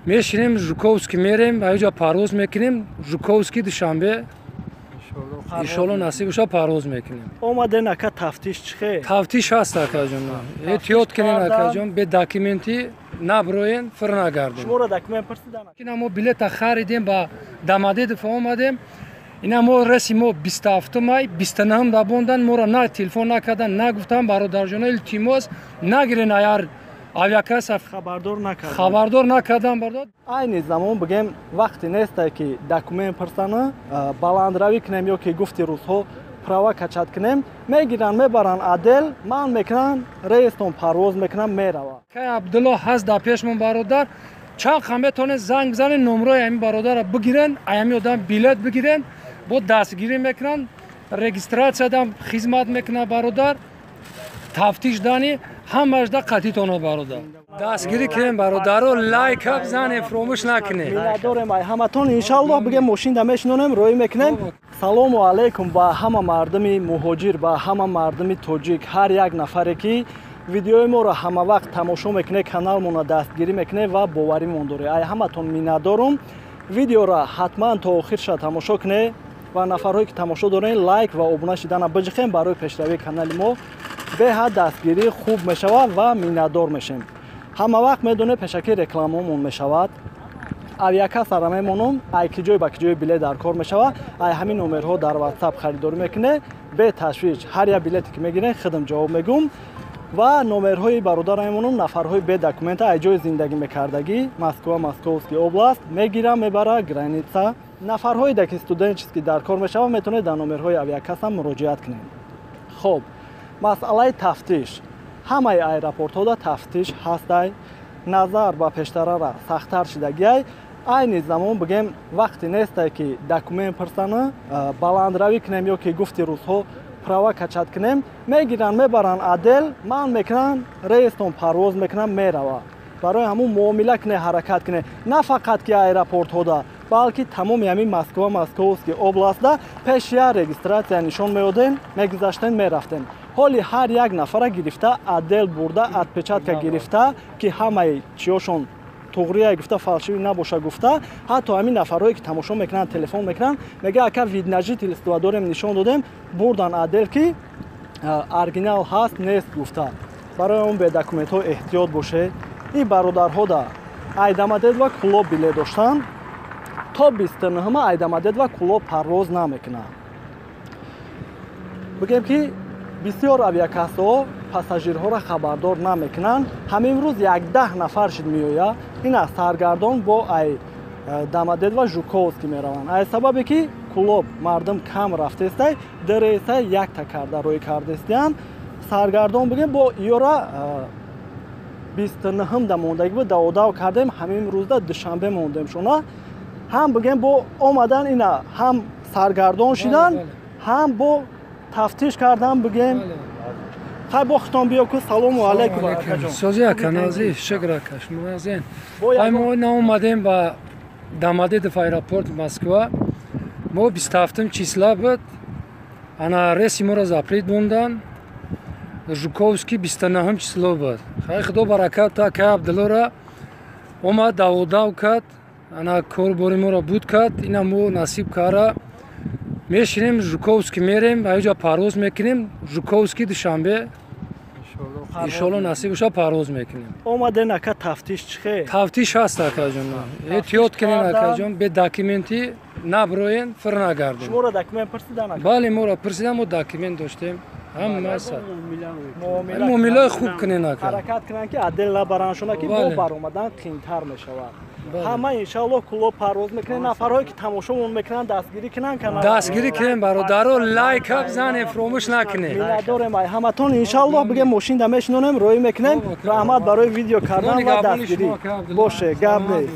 Мешинем, Жуковский мерем, аҷа парвоз мекунем, Жуковский, Душанбе. Иншолло, насиб боша, парвоз мекунем. Омаден, ака, тафтиш чихе? Тафтиш ҳаст, акаҷон. Эҳтиёт кунен, акаҷон, бе документӣ наброен, фир нагардем. Шуморо документ пурсидан? Ина мо билета харидем, ба Домодедово омадем. Ина мо реси мо 27 май, 29-ум дабондан. Моро на телефон накардан, нагуфтан. Бародарҷоно, илтимос, нагирен аяр авиакасса. Хабардор накардан. Хабардор накардан, бародар. Айни замон, бигем, вақте несте, ки документ пурсана, баландравӣ кунем ё ки, гуфти рӯзҳо, права качать кунем. Мегиранд, мебаранд отдел, ман мекунанд, рейстон парвоз мекунам, мерава. Кай Абдулло ҳаст дар пешмон, бародар. Чанд ха метавонед занг бизанед, номрои ҳамин бародарро бигирен, аями одам билет бигирен. Бо дастгирӣ мекунанд, регистратсиядам хизмат мекунад бародар, тафтиш дани ҳамаашда қатитона, бародар. Дастгирӣ кунем, бародаро, лайка бизанем, фуромӯш накунем. Миннатдорем ай ҳаматон. Иншаллоҳ, бигем, мошинда мешинонем, роӣ мекунем. Салому алайкум ба ҳама мардуми муҳоҷир, ба ҳама мардуми тоҷик, ҳар як нафаре, ки видеои моро ҳамавақт тамошо мекунед, каналмонро дастгирӣ мекунед ва боваримон доред. Ай ҳаматон миннатдорум. Видеоро ҳатман то охирша тамошо кунед ва нафарҳое, ки тамошо доред, лайк ва обуна шидана биҷихем. Барои пешравии канали мо беҳад дастгирӣ хуб мешавад ва миннатдор мешем. Ҳама вақт медонед, пешакӣ рекламамон мешавад. Авиакассара мемонам. Ай ки ҷой ба ки ҷои билет дар кор мешавад, ай ҳамин номерҳо дар Ватсап харидорӣ мекунед беташвиш. Ҳар як билете, ки мегирен, худам ҷавоб мегӯм ва номерҳои бародарам мемонам. Нафарҳои бе документа, ай ҷои зиндагӣ мекардагӣ, Москва, Московский область, мегирам, мебара граница. Нафарҳое да ки студенческий дар кор мешавад, метавонед дар номерҳои авиакасса муроҷиат кунед. Хоб, масъалаи тафтиш. Ҳамаи аэропортҳода тафтиш ҳастай, назар ба пештарара сахттар шидагиай. Айни замон, бигем, вақте несте, ки документ пурсана, баландравӣ кунем ё ки, гуфти рӯзҳо, права качать кунем. Мегиранд, мебаранд отдел, ман мекунанд, рейстон парвоз мекунам, мерава. Барои ҳамун муомила кунед, ҳаракат кунед. На фақат ки аэропортҳода, балки тамоми ҳамин Москва, Московский областда пеш як регистратсия нишон меодем, мегузаштем, мерафтем. Ҳоли ҳар як нафара гирифта, отдел бурда, отпечатка гирифта, ки ҳамаи чиёшон туғрия гуфта, фальшивый набоша гуфта. Ҳатто ҳамин нафарҳое, ки тамошо мекунанд, телефон мекунанд, мега: «Ака, вид на жительство дорем», нишон додем, бурдан отдел, ки оригинал ҳаст, нест гуфта. Барои он бе документҳо эҳтиёт бошед. Ин бародарҳода ай Домодедово, Кӯлоб билет доштанд, то 29-ума ай Домодедово, Кӯлоб парвоз намекунанд. Бигем, ки бисёр авиакассаҳо пассажирҳоро хабардор намекунанд. Ҳамин рӯз як 10 нафар шид меояд. Ина саргардон бо ай Домодедово, Жуковский мераванд. Ай сабабе ки Кӯлоб мардум кам рафтестай, ду рейса якта карда рӯй кардестиянд. Саргардон, бигем, бо иёра 29-ум да мондагӣ буд, даводав кардем, ҳамин рӯзда Душанбе мондем шуна. Ҳам, бигем, бо омадан, ина ҳам саргардон шидан, ҳам бо тафтиш кардан, бигем. Хай, бо хитон биё ку. Салому алайкум, акаҷон. Сози, ака, нази, шукр, ака, шумо назен. Ай мо наомадем ба Домодедово аэропорт, Москва. Мо 27-ум числа буд, ана реси моро запрет мондан. Жуковский 29-ум число буд. Хай, худо баракат ака Абдуллора, омад, даводав кард, ана корбори моро буд кард. Ина мо насиб кара мешинем, Жуковский мерем, аҷа парвоз мекунем, Жуковский, Душанбе. Иншолло, насиб боша, парвоз мекунем. Омаден, ака, тафтиш чихе? Тафтиш ҳаст, акаҷон. Эҳтиёт кунен, акаҷон, бе документӣ наброен, фир нагардем. Шуморо документ пурсидан, ака? Бале, моро пурсидан, мо документ доштем ҳамааса. Муомилаи хуб кунен, ака. Ҳаракат кунанд, ки отдел набарандшона, ки бо баромадан қиинтар мешавад. Ҳама, иншаллоҳ, Кӯлоб парвоз мекунем. Нафарҳое, ки тамошомон мекунанд, дастгирӣ кунанд канал. Дастгирӣ кунем, бародаро, лайка бизанем, фуромӯш накунем. Миннатдорем ай ҳаматон. Иншаллоҳ, бигем, мошинда мешинонем, роӣ мекунем. Раҳмат барои видео кардан ва дастгирӣ. Боше, гап нест.